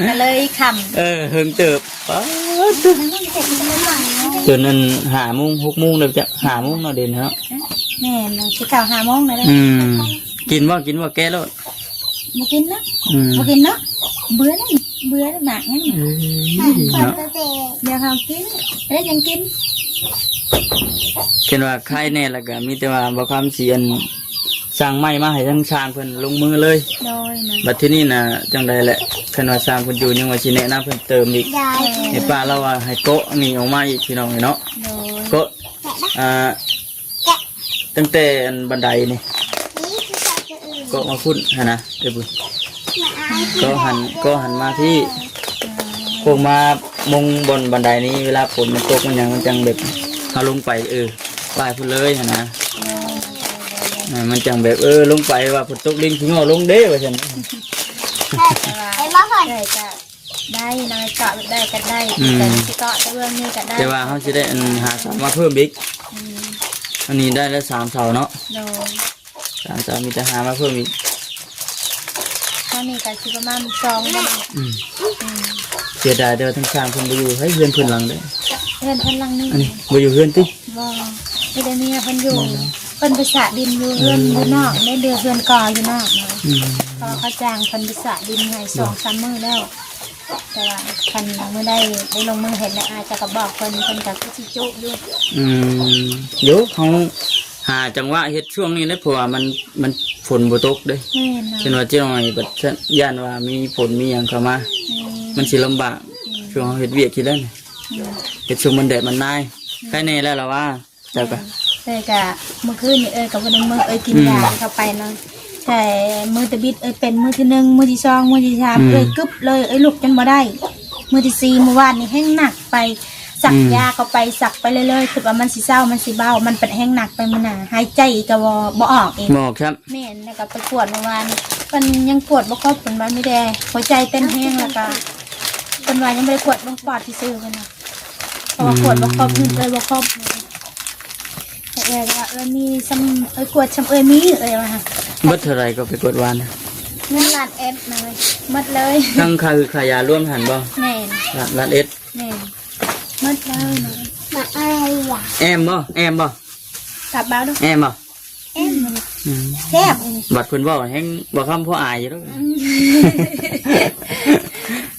ກໍເລີຍຄ່ຳ ເອີ ເຫິງເຕີບ ປາດ ຈົນອັນຫ້າໂມງ ຫົກໂມງແລ້ວ ຈະຫ້າໂມງເນາະ ເດນເນາະ ແມ່ນ ຊິເຂົ້າຫ້າໂມງແລ້ວເດ້ ອືມ ກິນບໍ່ ກິນບໍ່ ແກະໂລດ ບໍ່ກິນນະ ອືມ ບໍ່ກິນເນາະ ເບື່ອນະ ເບື່ອນະ ໝາກຫຍັງ ເອີ ເນາະ ດຽວເຮົາກິນ ແລ້ວຈັ່ງກິນ ເຫັນວ່າໄຄແດ່ ແລ້ວກໍມີແຕ່ວ່າບໍ່ຄຳຊິອັນ ສັ່ງໄມ້ມາໃຫ້ທາງຊ່າງເພິ່ນລົງມືເລີຍ ໂດຍນະ ບັດທີນີ້ນະ ຈັ່ງໃດແຫຼະ ຄັນວ່າຊ່າງເພິ່ນຢູ່ ຍັງວ່າຊິແນະນຳເພີ່ມເຕີມອີກ ໂດຍ ໃຫ້ປ້າລາວວ່າໃຫ້ເກາະນີ້ອອກມາອີກ ພີ່ນ້ອງເອີຍເນາະ ໂດຍ ເກາະ ອ່າ ຕັ້ງແຕ່ອັນບັນໄດນີ້ ເກາະມາພຸ້ນຫັ້ນນະ ເອີ ເກາະຫັ້ນ ເກາະຫັ້ນມາພີ້ ພວກມາມຸງບ່ອນບັນໄດນີ້ ເວລາຝົນມັນຕົກມັນຫຍັງ ມັນຈັ່ງແບບເຮົາລົງໄປ ເອີ ໄປພຸ້ນເລີຍຫັ້ນນະ ເອີ ມັນຈັ່ງແບບ ເອີ ລົງໄປວ່າຝົນຕົກ ດິນຊິງໍລົງເດ້ ວ່າຊັ້ນ ເອີ ໄດ້ກໍໄດ້ນະ ເກາະໄດ້ກໍໄດ້ ອືມ ແຕ່ຊິເກາະແຕ່ເບື້ອງນີ້ກໍໄດ້ ແຕ່ວ່າເຮົາຊິໄດ້ອັນ ຫາເສົາມາເພີ່ມອີກ ອືມ ອັນນີ້ໄດ້ແລ້ວສາມເສົາເນາະ ໂດຍ ສາມເສົາ ມີແຕ່ຫາມາເພີ່ມອີກ ເທົ່ານີ້ກໍຊິປະມານສອງບໍ່ ອືມ ອືມ ເສຍດາຍແຕ່ວ່າທາງຊ່າງເພິ່ນບໍ່ຢູ່ ໃຫ້ເຮືອນເພິ່ນຫຼັງໃດ ເຮືອນເພິ່ນຫຼັງນີ້ ອັນນີ້ບໍ່ຢູ່ເຮືອນຕິ ບໍ່ ມີແຕ່ເມຍເພິ່ນຢູ່ ເພິ່ນໄປສະດິນຢູ່ເຮືອນ ອືມ ຢູ່ນອກ ໃນເດືອນເຮືອນກໍຢູ່ນອກນະ ອືມ ເພາະວ່າເຂົາຈ້າງເພິ່ນໄປສະດິນໃຫ້ສອງສາມມື້ແລ້ວ ແຕ່ວ່າຄັນມື້ໃດໄດ້ລົງມືເຮັດແລ້ວ ອາດຈະກໍບອກເພິ່ນ ເພິ່ນກໍຄືຊິຈຸຢູ່ ອືມ ຢູ່ ເຮົາຫາຈັງຫວະເຮັດຊ່ວງນີ້ແຫຼະ ເພາະວ່າມັນ ມັນຝົນບໍ່ຕົກເດ້ ແມ່ນນະ ເຊັ່ນວ່າເຈົ້າໜ້ອຍບັດຢ້ານວ່າມີຝົນມີຫຍັງເຂົ້າມາ ແມ່ນ ມັນຊິລຳບາກ ແມ່ນ ຊ່ວງເຮົາເຮັດວຽກທີ່ນັ້ນ ແມ່ນ ເຮັດຊ່ວງມັນແດດມັນນາຍ ແມ່ນ ໃຄແດ່ແລ້ວລະວ່າ ເຈົ້າກະ ເອີຍກະ ມື້ຄືນນີ້ເອີຍກະບໍ່ໄດ້ເມືອ ເອີຍກິນ ອືມ ຢາເຂົ້າໄປເນາະ ແຕ່ມື້ຕະບິດເອີຍເປັນມື້ທີໜຶ່ງ ມື້ທີສອງ ມື້ທີສາມ ອືມ ເອີຍກຶບເລີຍ ເອີຍລຸກຈົນບໍ່ໄດ້ ມື້ທີສີ່ ມື້ວານນີ້ແຮງໜັກໄປ ສັກ ອືມ ຢາເຂົ້າໄປ ສັກໄປເລື້ອຍໆ ຄິດວ່າມັນຊິເຊົາ ມັນຊິເບົາ ມັນເປັນແຮງໜັກໄປມື້ໜ້າ ຫາຍໃຈກະບໍ່ ບໍ່ອອກອີກ ບໍ່ອອກຊ້ຳ ແມ່ນ ແລ້ວກະໄປກວດມື້ວານ ເພິ່ນຍັງກວດບໍ່ຄົບ ເພິ່ນວ່າມີແຕ່ຫົວໃຈເຕັ້ນແຮງ ແລ້ວກະ ເພິ່ນວ່າຍັງບໍ່ໄດ້ກວດເບິ່ງປອດຊື່ໆ ເພິ່ນວ່າ ເພາະວ່າກວດບໍ່ຄົບ ອືມ ເອີຍບໍ່ຄົບ ເອີຍວ່າ ເອີຍມີຊ່ຳ ເອີຍກວດຊ່ຳເອີຍມີ ເອີຍວ່າ ເບິດເທົ່າໃດກໍໄປກວດວານ ເງິນລ້ານເອັດນະ ໝົດເລີຍ ທັງຄ່າ ຄ່າຢາລວມຫັ້ນບໍ່ ແມ່ນ ລ້ານ ລ້ານເອັດ ແມ່ນ ໝົດເລີຍນະ ມາອາຍຫວາ ແອມບໍ່ ແອມບໍ່ ກັບເບົາດູ ແອມບໍ່ ແອມ ອືມ ແຊບ ບັດເພິ່ນເວົ້າແຮງບໍ່ຄຳພໍອາຍຢູ່ດອກ ອືມ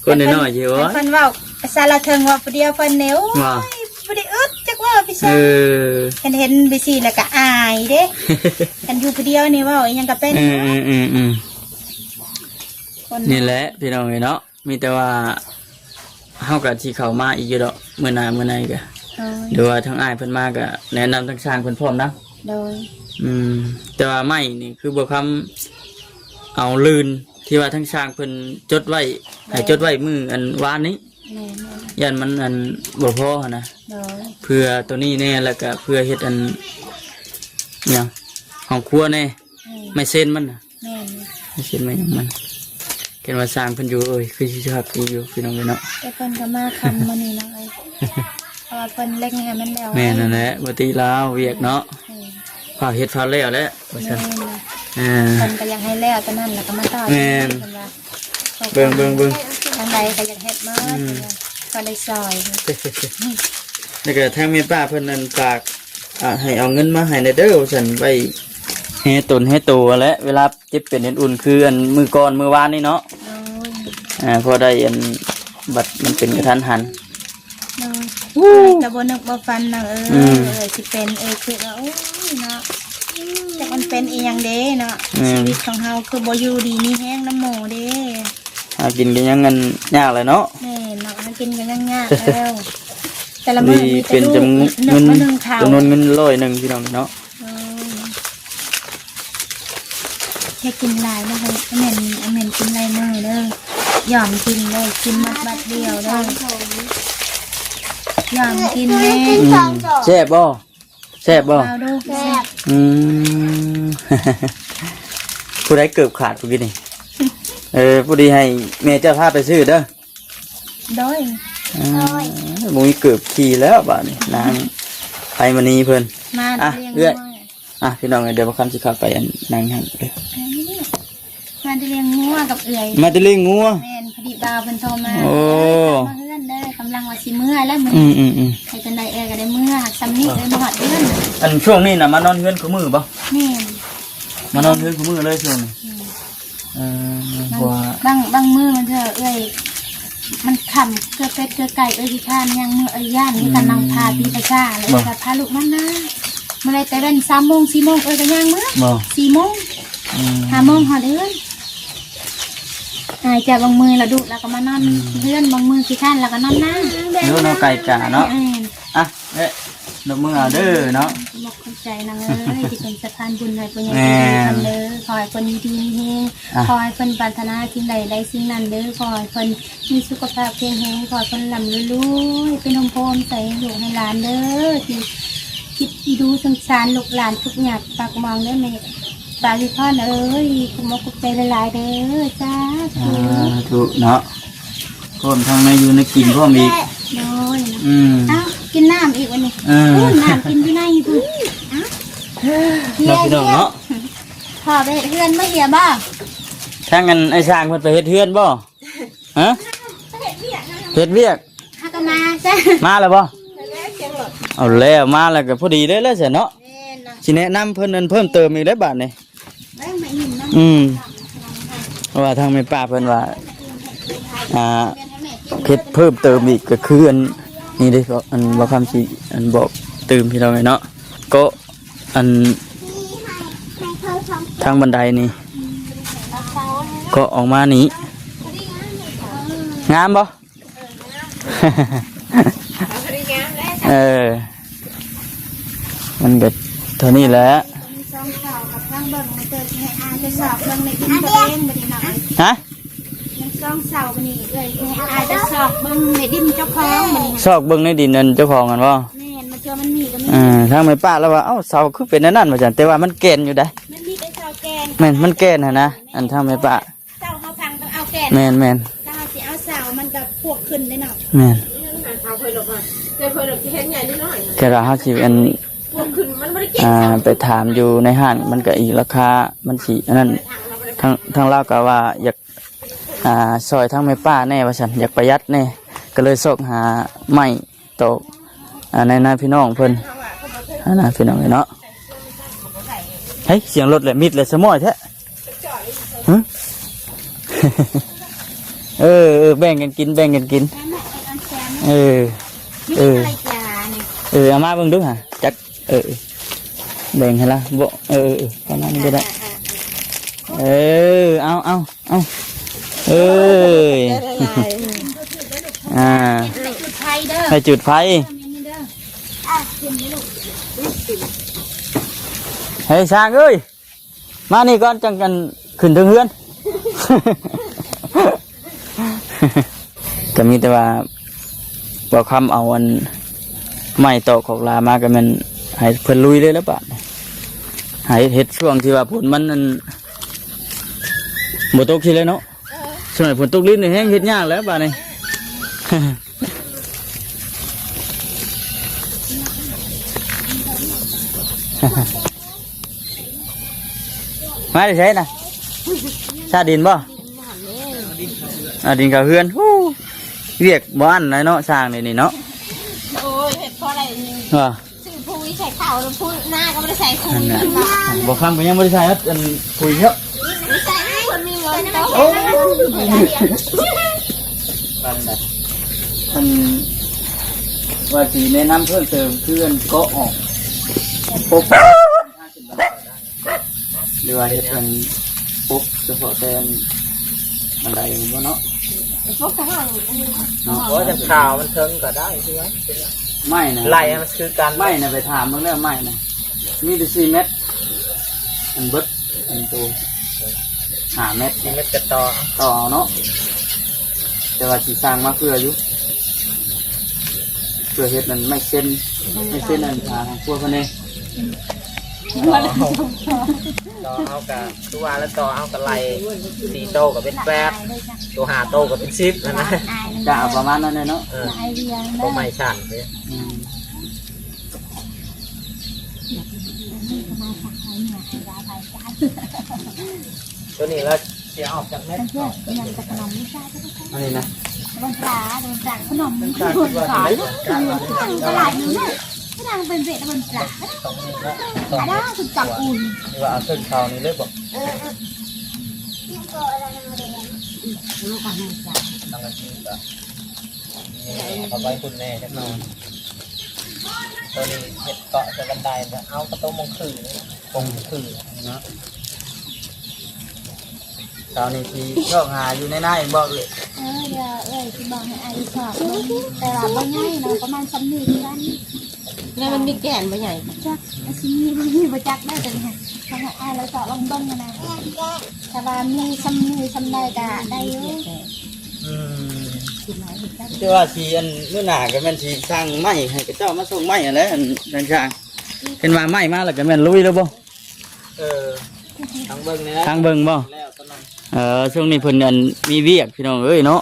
ຄົນນ້ອຍໆຢູ່ ເພິ່ນເວົ້າພາສາລາວເທິງ ເວົ້າຜູ້ດຽວເພິ່ນນີ້ ໂອ້ຍ ບໍ່ ບໍ່ໄດ້ອຶດຈັກເວົ້າພີ່ສາວ ເອີ ຄັນເຫັນໄປຊີ້ແລ້ວກໍອາຍເດ້ ຄັນຢູ່ຜູ້ດຽວນີ້ເວົ້າອີ່ຫຍັງກໍເປັນ ອືມໆໆໆ ຄົນ ນີ້ແຫຼະພີ່ນ້ອງເອີຍເນາະ ມີແຕ່ວ່າເຮົາກໍຊິເຂົ້າມາອີກຢູ່ດອກ ມື້ໜ້າມື້ໃນກໍ ໂດຍ ຫຼືວ່າທາງອ້າຍເພິ່ນມາກໍແນະນຳທາງຊ່າງເພິ່ນພ້ອມນຳ ໂດຍ ອືມ ແຕ່ວ່າໄມ້ນີ້ຄືບໍ່ຄຳເອົາລື່ນ ທີ່ວ່າທາງຊ່າງເພິ່ນຈົດໄວ້ ໂດຍ ໃຫ້ຈົດໄວ້ມື້ອັນວານນີ້ ແມ່ນໆ ຢ້ານມັນອັນບໍ່ພໍຫັ້ນນະ ໂດຍ ເພື່ອໂຕນີ້ແດ່ ແລ້ວກະເພື່ອເຮັດອັນຫຍັງ ຫ້ອງຄົວແດ່ ແມ່ນ ໄມ້ເຊັນມັນນະ ແມ່ນ ໄມ້ເຊັນໄມ້ຫຍັງມັນ ເຫັນວ່າຊ່າງເພິ່ນຢູ່ ເອີຍ ຄືຊິຄັກດີຢູ່ພີ່ນ້ອງເອີຍເນາະ ແຕ່ເພິ່ນກໍມາຄ່ຳມື້ນີ້ເນາະ ເອີຍ ເພາະວ່າເພິ່ນເລັ່ງໃຫ້ມັນແລ້ວ ແມ່ນນັ້ນແຫຼະ ບໍ່ຕິລາວວຽກເນາະ ແມ່ນ ຟ້າວເຮັດຟ້າວແລ້ວແຫຼະ ວ່າຊັ້ນ ແມ່ນ ອ່າ ເພິ່ນກໍຢາກໃຫ້ແລ້ວຕອນນັ້ນ ແລ້ວກໍມາຕໍ່ ແມ່ນ ເພິ່ນວ່າ ເບິ່ງໆໆ ທາງໃດກໍຢາກເຮັດໝົດ ອືມ ເພິ່ນວ່າ ກໍໄດ້ຊ່ອຍ ແລ້ວກໍທາງແມ່ປ້າເພິ່ນນັ້ນຝາກ ອ່າ ໃຫ້ເອົາເງິນມາໃຫ້ແດ່ເດີ ວ່າຊັ້ນ ໄວ້ແຮ່ຕົນແຮ່ໂຕຫັ້ນແຫຼະ ເວລາເຈັບເປັນເປັນອຸ່ນ ຄືອັນມື້ກ່ອນມື້ວານນີ້ເນາະ ໂດຍ ອ່າ ພໍໄດ້ອັນ ບັດມັນເປັນກະທັນຫັນ ໂດຍ ໂອ້ຍ ກໍບໍ່ນຶກບໍ່ຝັນນະ ເອີຍ ອືມ ເອີຍ ຊິເປັນ ເອີຍ ຄິດວ່າ ໂອ້ຍ ເນາະ ຈັກມັນເປັນອີ່ຫຍັງເດ້ເນາະ ແມ່ນ ຊີວິດຂອງເຮົາຄືບໍ່ຢູ່ດີມີແຮງນຳໝູ່ເດ້ ຫາກິນກໍຍັງອັນຍາກແຫຼະເນາະ ແມ່ນເນາະ ຫາກິນກໍຍັງຍາກແລ້ວ ແຕ່ລະມື້ມີແຕ່ລູກ ເປັນຈຳ ເງິນ ມາໜຶ່ງເຂົ້າ ຈຳນວນເງິນຮ້ອຍໜຶ່ງ ພີ່ນ້ອງເນາະ ເອີ ຢ່າກິນຫຼາຍນະ ອາແມ່ນ ອາແມ່ນກິນຫຼາຍມື້ເດີ ຢອມກິນເດີ ກິນໝົດບາດດຽວເດີ ຢອມກິນແນ່ ອືມ ແຊບບໍ່? ແຊບບໍ່? ເອົາດູ ແຊບ ອືມ ຜູ້ໃດເກີບຂາດຜູ້ກີ້ນີ້? ເອີ ຜູ້ດີໃຫ້ແມ່ເຈົ້າພາໄປຊື້ເດີ. ໂດຍ ອືມ ບໍ່ມີເກີບຂີ່ແລ້ວບາດນີ້ນາງ ໄປມື້ນີ້ເພິ່ນ ມາ ອ່ະ ລ້ຽງ ເອື້ອຍ ງົວ ອ່ະ ພີ່ນ້ອງເອີຍ ດຽວບໍ່ຄຳຊິເຂົ້າໄປອັນ ນັ່ງຫັ້ນເດີ້ ມາແຕ່ລ້ຽງງົວກັບເອື້ອຍ ມາແຕ່ລ້ຽງງົວ ແມ່ນ ພໍດີບ່າວເພິ່ນໂທມາ ໂອ້ ເອີ ມາເຮືອນເດີ້ ກຳລັງວ່າຊິເມືອແລ້ວມື້ ອືມໆໆ ເຮັດຈັ່ງໃດເອື້ອຍກໍໄດ້ເມືອ ສ່ຳນີ້ເອື້ອຍມາຮອດເຮືອນ ອັນຊ່ວງນີ້ນະມານອນເຮືອນຄູ່ມື້ບໍ່? ແມ່ນ ມານອນເຮືອນຄູ່ມື້ເລີຍຊ່ວງນີ້ ອືມ ເອີ ບາງ ວ່າ ບາງ ບາງມື້ມັນເທື່ອເອື້ອຍ ມັນຄ່ຳເກືອເປັດເກືອໄກ່ ເອື້ອຍຂີ້ຄ້ານຍ່າງເມືອ ເອື້ອຍຢ້ານ ມີແຕ່ນັ່ງ ອືມ ພາຕີພາສາ ແລ້ວ ບໍ່ ກໍພາລູກມານາ ມື້ໃດແຕ່ເວັນ ສາມໂມງ ສີ່ໂມງ ເອື້ອຍກໍຍ່າງເມືອ ບໍ່ ສີ່ໂມງ ອືມ ຫ້າໂມງຮອດເຮືອນ ອາຍຈະບາງມື້ລະດຸ ລະກໍມານອນ ອືມ ເຮືອນ ບາງມື້ຂີ້ຄ້ານລະກໍນອນນາ ເນາະ ໄກກາເນາະ ແມ່ນ ອ່ະ ເອີ ນົບມືເອົາເດີເນາະ ຂອບໃຈນາງເອີຍ ທີ່ເປັນສະພານບຸນໃຫ້ພໍ່ໃຫຍ່ ແມ່ນ ເດີ ຂໍໃຫ້ເພິ່ນຢູ່ດີມີແຮງ ອ່ະ ຂໍໃຫ້ເພິ່ນປາດຖະໜາສິ່ງໃດໄດ້ສິ່ງນັ້ນເດີ ຂໍໃຫ້ເພິ່ນມີສຸຂະພາບແຂງແຮງ ຂໍໃຫ້ເພິ່ນລ່ຳລວຍໆ ເປັນຮົ່ມໂພຮົ່ມໄຊໃຫ້ລູກໃຫ້ຫຼານເດີ ທີ່ຄິດອີດູສົງສານລູກຫຼານທຸກຍາກປາກໝອງເດີແມ່ ປາວິພອນເອີຍ ຂອບອົກຂອບໃຈຫຼາຍໆເດີ ສາທຸ ສາທຸເນາະ ພ້ອມທັງແນວຢູ່ແນວກິນພ້ອມອີກ ໂດຍ ອືມ ເອົ້າ ກິນນ້ຳອີກວັນນີ້ ເອີ ໂອ້ ນ້ຳກິນຢູ່ໃນພຸ້ນ ເອົ້າ ເນາະ ພີ່ນ້ອງເນາະ ພໍ່ໄປເຮັດເຮືອນບໍ່ເຫຍບໍ່? ທາງອັນອ້າຍຊ່າງເພິ່ນໄປເຮັດເຮືອນບໍ່? ຮະ? ເຮັດວຽກ ເຮັດວຽກ ຫາກໍມາຊະ ມາແລ້ວບໍ່? ເອົາແລ້ວ ມາແລ້ວກໍພໍດີເລີຍແຫຼະຊັ້ນເນາະ ແມ່ນເນາະ ຊິແນະນຳເພິ່ນອັນເພີ່ມເຕີມອີກເດ້ບາດນີ້ ອືມ ເພາະວ່າທາງແມ່ປ້າເພິ່ນວ່າ ອ່າ ເຮັດເພີ່ມເຕີມອີກກໍຄືອັນນີ້ເດ້ ອັນບໍ່ຄຳຊິອັນບອກຕື່ມພີ່ນ້ອງເອີຍເນາະ ກໍອັນທາງບັນໄດນີ້ ກໍອອກມານີ້ ງາມບໍ່? ເອີ ມັນກໍເທົ່ານີ້ແຫຼະ ມີສອງເສົາກັບທາງເບິ່ງ ເອີ ຊິໃຫ້ອາຍໄປຊອກເບິ່ງໃນດິນຕົວເອງບັດນີ້ເນາະ ຮະ? ຍັງສອງເສົາບັດນີ້ ເອື້ອຍຊິໃຫ້ອາຍໄປຊອກເບິ່ງໃນດິນເຈົ້າຂອງບັດນີ້ ຊອກເບິ່ງໃນດິນອັນເຈົ້າຂອງຫັ້ນບໍ່? ແມ່ນ ມັນເທື່ອມັນມີກໍມີ ເອີ ທາງແມ່ປ້າລາວວ່າ ເອົ້າ ເສົາຄືເປັນແນວນັ້ນວ່າຊັ້ນ ແຕ່ວ່າມັນແກ່ນຢູ່ໃດ໋ ມັນມີແຕ່ເສົາແກ່ນ ແມ່ນ ມັນແກ່ນຫັ້ນນະ ອັນທາງແມ່ປ້າ ເສົາເຮົາພັງຕ້ອງເອົາແກ່ນ ແມ່ນໆ ຖ້າເຮົາຊິເອົາເສົາມັນກໍພວກຂຶ້ນເດ້ເນາະ ແມ່ນ ເຮົາເຄີຍລົບມາ ເຄີຍ ເຄີຍລົບທີ່ເຮັດໃຫຍ່ນິດໜ້ອຍ ແຕ່ວ່າເຮົາຊິອັນ ພວກຂຶ້ນມັນບໍ່ໄດ້ເກັບ ອ່າ ໄປຖາມຢູ່ໃນຮ້ານ ມັນກໍອີກລາຄາ ມັນຊິອັນນັ້ນ ທາງ ທາງລາວກໍວ່າຢາກ ອ່າ ຊ່ອຍທາງແມ່ປ້າແດ່ວ່າຊັ້ນ ຢາກປະຢັດແດ່ ກໍເລີຍຊອກຫາໄມ້ ຕອກ ອ່າ ໃນນາພີ່ນ້ອງເພິ່ນ ອ່າ ນາພີ່ນ້ອງເນາະ ເຮີ້ຍ ສຽງລົດແຫຼະ ມິດແຫຼະ ສະໝ້ອຍແທ້ ຫຶ ເອີ ເອີ ແບ່ງກັນກິນ ແບ່ງກັນກິນ ເອີ ເອີ ເອີ ເອົາມາເບິ່ງດູຫາ ຈັກ ເອີ ເອີ ແບ່ງໃຫ້ລາວ ບໍ່ ເອີ ເອີ ເອີ ປະມານນີ້ກໍໄດ້ ເອີ ເອົາ ເອົາ ເອົາ ເອີຍ ອ່າ ໃຫ້ຈຸດໄຟເດີ ໃຫ້ຈຸດໄຟ ເອີ ແມ່ນນີ້ເດີ ເຮີ້ຍ ຊ້າງເອີຍ ມານີ້ກ່ອນ ຈັ່ງກັນຂຶ້ນເທິງເຮືອນ ກໍມີແຕ່ວ່າ ບໍ່ຄຳເອົາອັນໄມ້ຕອກຂອກລາມາ ກໍແມ່ນໃຫ້ເພິ່ນລຸຍເລີຍແລ້ວບາດນີ້ ໃຫ້ເຮັດຊ່ວງທີ່ວ່າຝົນມັນອັນ ບໍ່ຕົກຊີ້ແຫຼະເນາະ ເອີ ຊ່ວງຝົນຕົກລິນນີ້ແຮງເຮັດຍາກແລ້ວບາດນີ້ ມາແຕ່ໃສນະ? ຊາດດິນບໍ່? ເອົາດິນເຂົ້າເຮືອນ. ໂອ້ ວຽກບໍ່ອັນໃດເນາະ ຊ່າງນີ້ເນາະ. ໂອ້ຍ ເຮັດພໍໄດ້ນີ້ ວ່າ ຊື້ປຸ໋ຍໃສ່ເຂົ້າ ປຸ໋ຍນາກໍບໍ່ໄດ້ໃສ່ປຸ໋ຍ. ອັນນ່າ ບໍ່ຄຳກໍຍັງບໍ່ໄດ້ໃສ່ ອັນ ປຸ໋ຍເນາະ ໃສ່ໃຫ້ຄົນມີເງິນ. ໂອ້ ອັນ ອັນ ວ່າຊິແນະນຳເພີ່ມເຕີມ ຄືອັນເກາະອອກ ປົກ ຫຼືວ່າເຮັດເປັນປົກສະເພາະແຕ່ບັນໄດບໍ່ເນາະ? ປົກກະຫ້ອງເນາະ. ໂອ້ຍ ຄັນຂາວມັນເທິງກໍໄດ້ຄືກັນ ໄມ້ນະ ໄລ່ໃຫ້ມັນຄືກັນ. ໄມ້ນະ ໄປຖາມເບິ່ງແລ້ວ ໄມ້ນະ ມີແຕ່ສີ່ແມັດ ອັນເບິດ ອັນໂຕຫ້າແມັດ ສີ່ແມັດກະຕໍ່ ຕໍ່ເອົາເນາະ. ແຕ່ວ່າຊິສ້າງມາເພື່ອຢູ່ ເພື່ອເຮັດອັນໄມ້ເຊັນ ໄມ້ເຊັນອັນ ອ່າ ຂອງຄົວເພິ່ນເດ້. ຕໍ່ເຮົາກະຄືວ່າແລ້ວ ຕໍ່ເຮົາກະໄລ່ສີ່ໂຕກະເປັນແປດ ໂຕຫ້າໂຕກະເປັນສິບຫັ້ນນະ. ກະເອົາປະມານນັ້ນແຫຼະເນາະ. ເອີ ບໍ່ໄມ້ຊັ້ນເດ້. ອືມ. ຕົວນີ້ລະຊິເອົາຈາກແມັດ ເພື່ອນ ເພື່ອນຈະຂະໜົມ ອັນນີ້ນະ ໂດນປາ ໂດນປາຂະໜົມ ໂດນປາ ຕະຫຼາດນີ້ນະ ກຳລັງເປັນເວທ ໂດນປາ ອາດາ ສຸດຈັບອຸ່ນ ຫຼືວ່າເອົາເຄິ່ງເຂົ້ານີ້ເລີຍບໍ? ເອົາໄວ້ພຸ້ນແດ່ຈັກໜ່ອຍ. ຕົວນີ້ເຮັດເກາະໃສ່ບັນໄດ ເອົາກະຕົວມົງຄື ປົງຄືເນາະ. ເຊົ້ານີ້ຊິຊອກຫາຢູ່ໃນນາອີກບໍ່ເອື້ອຍ? ເອີ ດຽວເອື້ອຍຊິບອກໃຫ້ອ້າຍຊອກເບິ່ງ ແຕ່ວ່າບໍ່ໃຫຍ່ເນາະ ປະມານສ່ຳນີ້ຄືກັນ. ແລ້ວມັນມີແກ່ນບໍ່ໃຫຍ່? ຈັກ ມັນຊິມີບໍ່ມີບໍ່ຈັກເດີ ຕົວນີ້ ຕ້ອງໃຫ້ອ້າຍລາວຊອກລອງເບິ່ງຫັ້ນນະ ຖ້າວ່າມີສ່ຳນີ້ສ່ຳໃດກະໄດ້ຢູ່. ອືມ ຄືວ່າຊິ ອັນ ມື້ໜ້າກໍແມ່ນຊິສັ່ງໄມ້ໃຫ້ເຂົາເຈົ້າມາສົ່ງໄມ້ຫັ້ນແຫຼະ ອັນ ທາງຊ່າງ ເຫັນວ່າໄມ້ມາແລ້ວກໍແມ່ນລຸຍແລ້ວບໍ່? ເອີ ທາງເບິ່ງນີ້ນະ ທາງເບິ່ງບໍ່? ແລ້ວຕອນນັ້ນ ເອີ ຊ່ວງນີ້ເພິ່ນ ອັນ ມີວຽກພີ່ນ້ອງເອີຍເນາະ.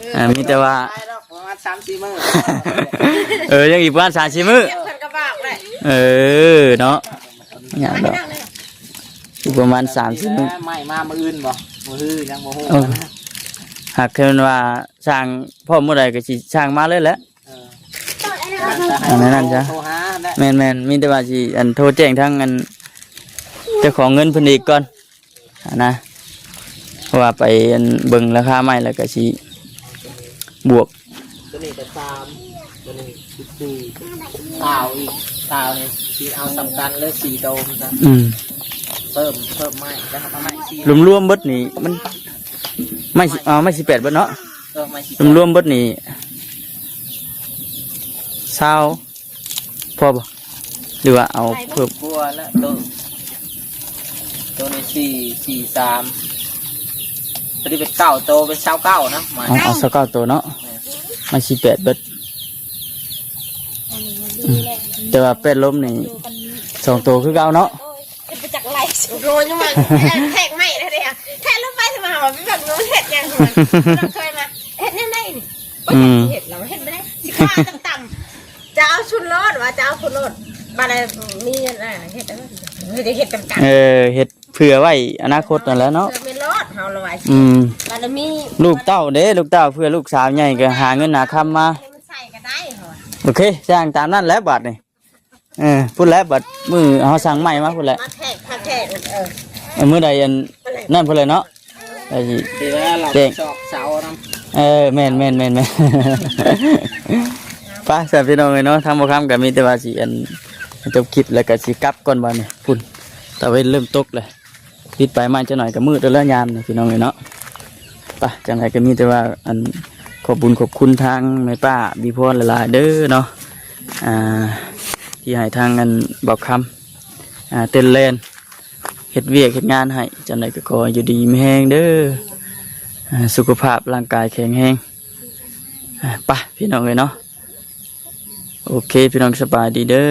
ເອີ ເອີ ມີແຕ່ວ່າ ປະມານສາມສີ່ມື້ ເອີ ຍັງອີກປະມານສາມສີ່ມື້ ວຽກເພິ່ນກໍບອກແຫຼະ. ເອີ ເນາະ ຍາກດອກ ອີກປະມານສາມສີ່ມື້ ໄມ້ມາມື້ອື່ນບໍ່? ມື້ຮືຍັງບໍ່ຮູ້. ຫາກແມ່ນວ່າຊ່າງພ້ອມມື້ໃດກໍຊິຊ່າງມາເລີຍແຫຼະ. ເອີ ອັນນັ້ນຊະ ໂທຫາແຫຼະ. ແມ່ນໆ ມີແຕ່ວ່າຊິ ອັນ ໂທແຈ້ງທາງ ອັນ ເຈົ້າຂອງເງິນເພິ່ນອີກກ່ອນຫັ້ນນະ ເພາະວ່າໄປ ອັນ ເບິ່ງລາຄາໄມ້ແລ້ວກໍຊິບວກ. ຕົວນີ້ກໍສາມ ຕົວນີ້ສິບສີ່ ຊາວອີກ ຊາວນີ້ຊິເອົາສ່ຳກັນເລີຍ ສີ່ໂຕ ອືມ ເພີ່ມ ເພີ່ມໄມ້ ແລ້ວເອົາໄມ້ສີ່ ລວມໆເບິດນີ້ມັນ ໄມ້ ເອົາໄມ້ສິບແປດເບິດເນາະ. ເອີ ໄມ້ສິບແປດ ລວມໆເບິດນີ້ຊາວ ພໍບໍ່ ຫຼືວ່າເອົາເພີ່ມ? ກວ່າລະ ໂຕ ໂຕນີ້ສີ່ ສີ່ ສາມ ໂຕນີ້ເປັນເກົ້າໂຕ ເປັນຊາວເກົ້ານະ. ເອົາ ເອົາຊາວເກົ້າໂຕເນາະ. ແມ່ນ ໄມ້ສິບແປດເບິດ. ອັນນີ້ມັນດີແຫຼະ ອືມ ແຕ່ວ່າແປດລົມນີ້ສອງໂຕຄືເກົ່າເນາະ. ໂອ້ຍ ເຮັດໄປຈັກໄລ່ ໂດນຍັງວ່າແທກໄມ້ແທ້ໆ ແທກລົງໄປ ສະມາວ່າມີບັກໜູເຮັດຫຍັງ ຊ່ວຍມາ ເຮັດແນວໃດນີ້? ອືມ ເຮັດແລ້ວເຮັດບໍ່ໄດ້ ຊິຂ້າຕ່ຳໆ ຈະເອົາຊຸນໂລດວ່າ ຈະເອົາຊຸນໂລດ ບາດໃດມີອັນ ເຮັດແລ້ວ ເຮັດຕ່ຳໆ ເອີ ເຮັດເຜື່ອໄວ້ອະນາຄົດນັ້ນແຫຼະເນາະ. ເອີ ແມ່ນໂລດ ເຮົາລະວ່າ ອືມ ບາດໃດມີລູກເຕົ້າເດ້ ລູກເຕົ້າ ເພື່ອລູກສາວໃຫຍ່ກໍຫາເງິນຫາຄຳມາ ໃຫ້ມັນໃສ່ກໍໄດ້ ເຮົາວ່າ. ໂອເຄ ຊ່າງຕາມນັ້ນແຫຼະບາດນີ້. ເອີ ພຸ້ນແຫຼະ ບັດມື້ເຮົາສັ່ງໄມ້ມາພຸ້ນແຫຼະ ມາແທກ ມາແທກ ເອີ ເອີ ມື້ໃດອັນນັ້ນພຸ້ນແຫຼະເນາະ ໄດ້ຊິແຈ້ງ ເອີ ແມ່ນໆໆໆ ໄປຊະພີ່ນ້ອງເອີຍເນາະ. ທາງບໍ່ຄຳກໍມີແຕ່ວ່າຊິ ອັນ ຈົບຄລິບແລ້ວກໍຊິກັບກ່ອນບາດນີ້ ພຸ້ນ ຕາເວັນເລີ່ມຕົກແລ້ວ. ຕິດໄປມາຈັກໜ້ອຍກໍມືດແລ້ວຍາມນີ້ພີ່ນ້ອງເອີຍເນາະ. ປະ ຈັ່ງໃດກໍມີແຕ່ວ່າ ອັນ ຂອບບຸນຂອບຄຸນທາງແມ່ປ້າບີພອນຫຼາຍໆເດີເນາະ ອ່າ ທີ່ໃຫ້ທາງ ອັນ ບ່າວຄຳ ອ່າ ເຕັ້ນແລ່ນເຮັດວຽກເຮັດງານໃຫ້. ຈັ່ງໃດກໍຂໍຢູ່ດີມີແຮງເດີ ອ່າ ສຸຂະພາບຮ່າງກາຍແຂງແຮງ. ອ່າ ປະ ພີ່ນ້ອງເອີຍເນາະ. ໂອເຄ ພີ່ນ້ອງ ສະບາຍດີເດີ.